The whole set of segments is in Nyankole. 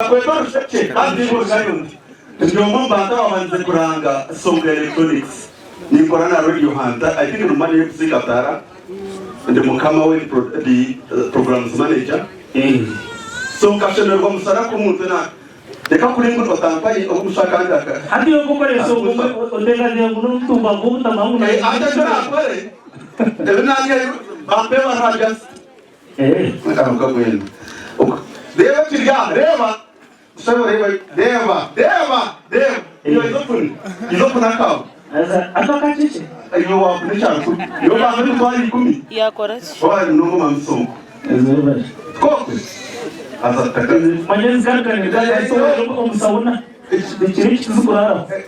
Nakweta orushekye kandi nimbuurirayo nti, Ndi omwe omu bantu ababandize kuranga Songa Electronics. Ninkora na Radio Hunter, I think nimba ndi MC Katara, ndi mukama we, ndi programs manager. So nkashemererwa musara ku omuntu na reka kuringuta otampaye obu musha kandi aka. Hati iwe nk'okora ensonga omwe oteekateeka ngu n'omutumba gw'obutamanya ngu Hati eki orakore, ebi naarya bampe baraha just. Reeba ekiri aha, reeba, nshabe oreebe, reeba, reeba, reeba, iwe iza ofune, iza ofune akaawe. Iwe waafuna ekya rukumi, iwe bampa emitwaro ikumi, waaba n'omwe misonko. Tikokwe? Haza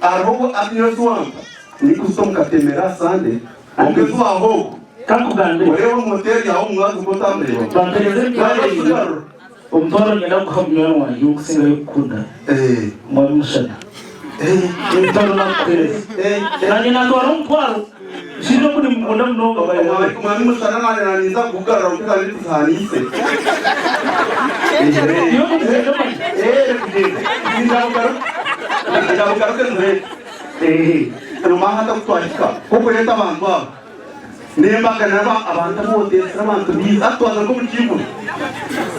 Hariho obu ati nyowe ezi wampa ndikuzita omu katemera aha Sande, Kwonka ezi waaha ogu, Kankugambire. oreeba omu hoteeri yaawe omu mwazyo ku otamureebamu. Bampereza emitwaro Naaza ebiri. kuzigarura. Omutwaro niinyenda kuguha munywani wangye ou nkusingayo kukunda, Mwami Mushana. Emitwaro naagukuheereza. Naanye naatwara omutwaro. Mushaija ogu nimukunda munonga by the way. Mwami Mushana naanye naninza kugugarura kwonka kandi tuzihaniise. Iwe kugyenda manya. Kugyenda. Ninza bugaruke. Ninza bugaruke nkureete. Noomanya hati ahu twahika kw'okureeta abantu aba n'embaga nabo abantu abu oteetsire abantu baija hati twaza nk'omu kiihuro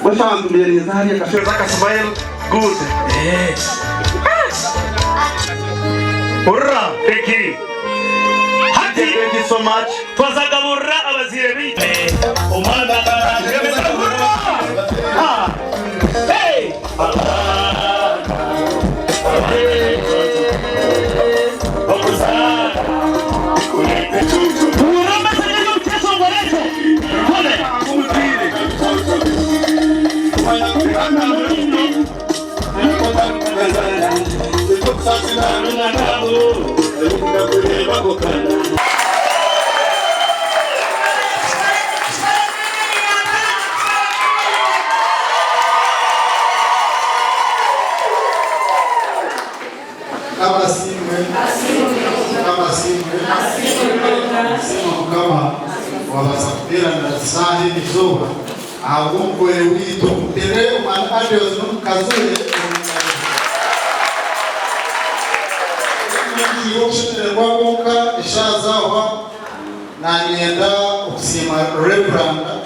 mbwenu abantu mbaire ninza hariya kasheeza aka smile good. Hurira! Eki hati Thank you so much. twaza gaburira abazaire baitu. Omwana akatandika hurira! Ha! Hey! Mukama asiimwe. Mukama asiimwe. Nsiima Mukama owabaasa kuteeranira saaha eri izooba ahabw'omugore waitu. Muteere omwana Adios n'omukazi we omu ngaro. Ngiire okushemererwa kwonka eshaaha zaahwa nanyenda okusiima Rev.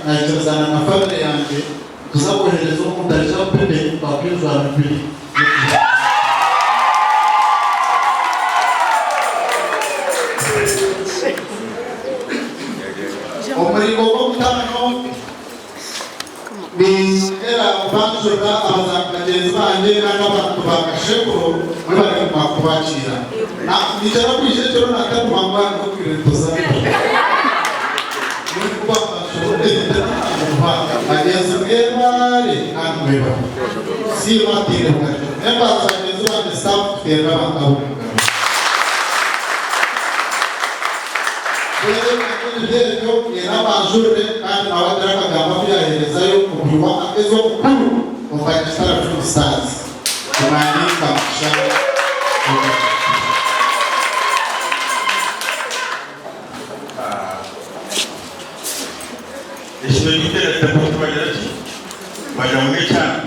Naikirizana na famire yangye. Nituza kwohereza omuntu aije akupime bakuhe ebijwaro bibiri by'okujwara. Omuringo gw'omutaano niinyongyera kubanjurira abazaani bagyenzi bangye kandi abantu ba Kashekuro mwebare kuguma kubakiira. Niinyija kwija ekiro naataguma ngu hariho obwire nituza. Bagyenzi mwebare kandi mwebare kusiima tutaine bugarukiro. Members bagyenzi bangye staff tuteerere abantu abo omu ngaro. Mbwenu ebindi ebyo nyine abanjurire kandi nawe agire akagambo aku yaherezayo omuhi w'amagezi omukuru omu Banyakitara Film Stars Omwami Kamugisha Robert. Ekitebe ky'ekigambo nibagira ki? Bagira ngu n'ekyana.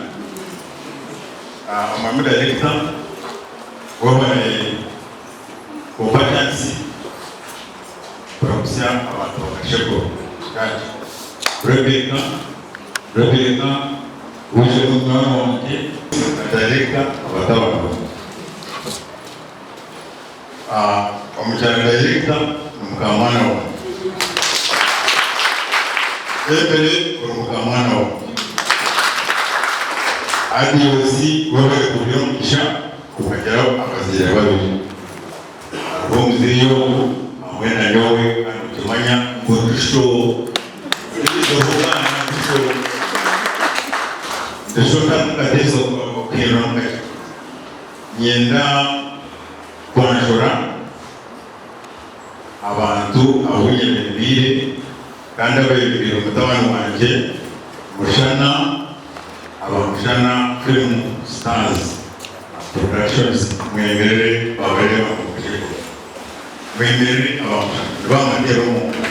Omwami dayirekita webare kumpa chansi kuramutsya abantu ba Kashego Church. Rebecca, Rebecca wije n'omwana wangye na dayirekita abatabani bangye. Omukyara dayirekita ni mukamwana wangye. Emily ori mukamwana wangye. Adios webare kugira omugisha okagira abazaire babiri. Hariho omuzeeyi ogu hamwe na nyowe kandi nikimanya ngu ndisho. Ndisho ndisho. Ndisho ntamukateesa okuhindura mukakye. Nyenda kwanjura abantu abu nyemerereire kandi abeebembeire mutabani wangye Mushana aba Mushana Film Stars Productions mwemerere babeere bamubukireho. Mwemerere aba Mushana nibaamateera omu ngaro.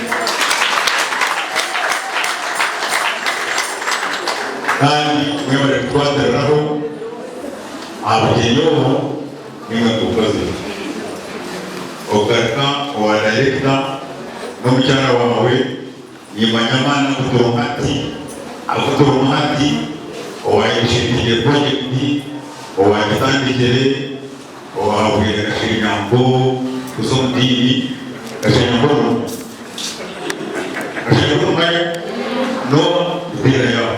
Kandi mwebare kutwatiriraho. Aha bugyenyi obu nimwe nkubukozire. Ogaruka owa dayirekita n'omukyara waawe nimanya amaani agu turimu hati, agu turimu hati, owainitiatingire purojekiti, owagitandikire, owahabwire Kashenyanko kuza omu diini. Kashenyanko oriho? Kashenyanko nomumanya? N'oha? Mpiira yaawe.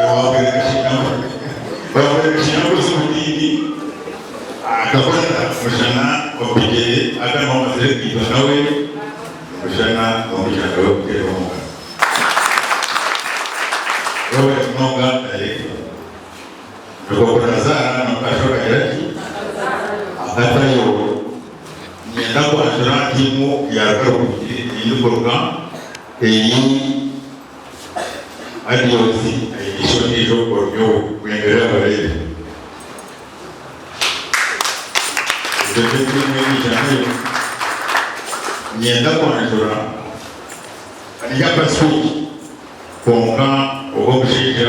Owahabwire Kashenyanko, owahabwire Kashenyanko kuza omu diini. Akakwata Mushana omu bigyere aga niho amazire kwitwa nawe Mushana n'omukyara we kuteera omu ngaro. Webare munonga Director. Nikwo kurazaara na mukasho akagira ki? Akatayo. Niinyenda kwanjura tiimu ya Rukara ei ndikuruga ei Adios aine ishe ondiijo ori nyowe kwemerera abareebe. Egyo niyo tiimu ei naija nayo. Niinyenda kwanjura hariyo akaswiki kwonka ogu omushaija.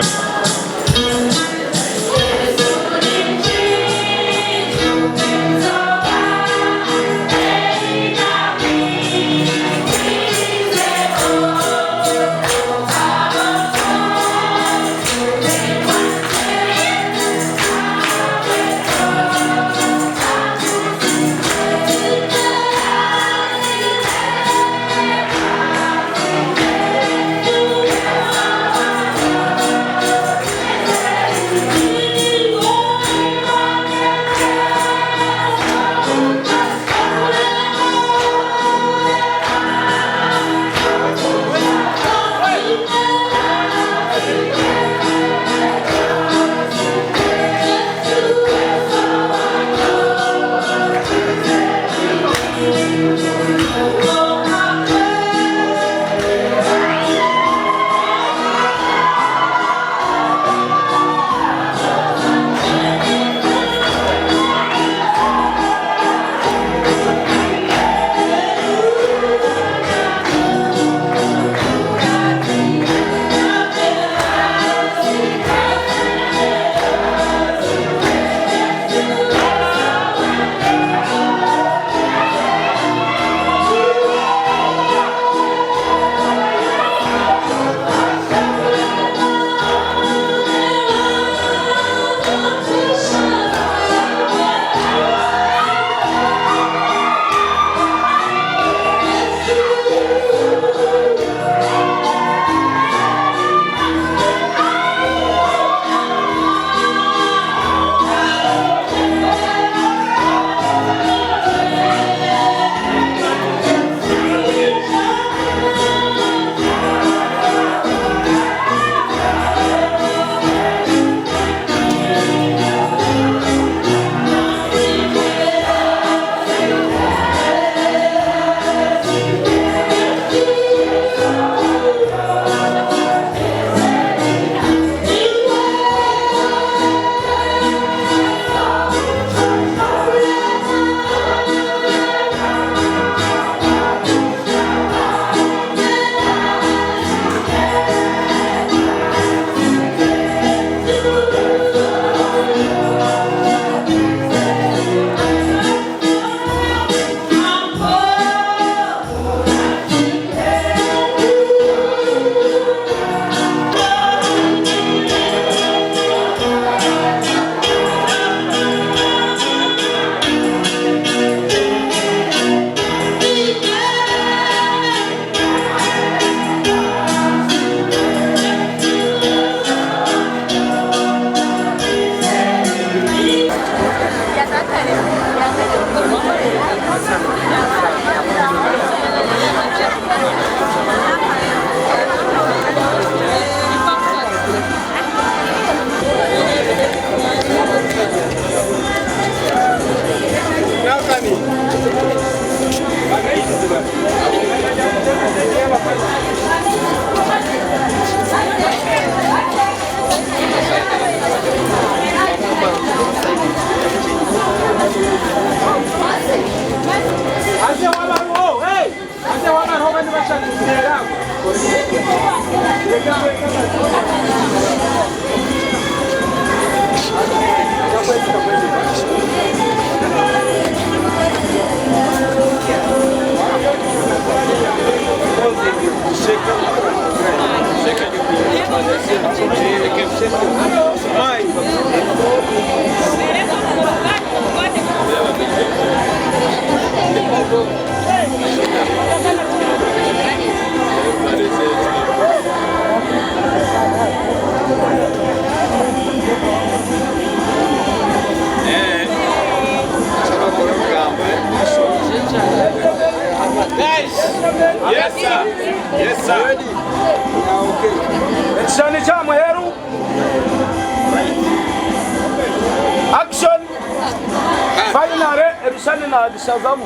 Twagishazamu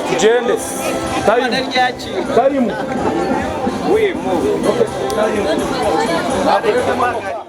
tugyende. Tayimu. Tayimu. Okay, tayimu.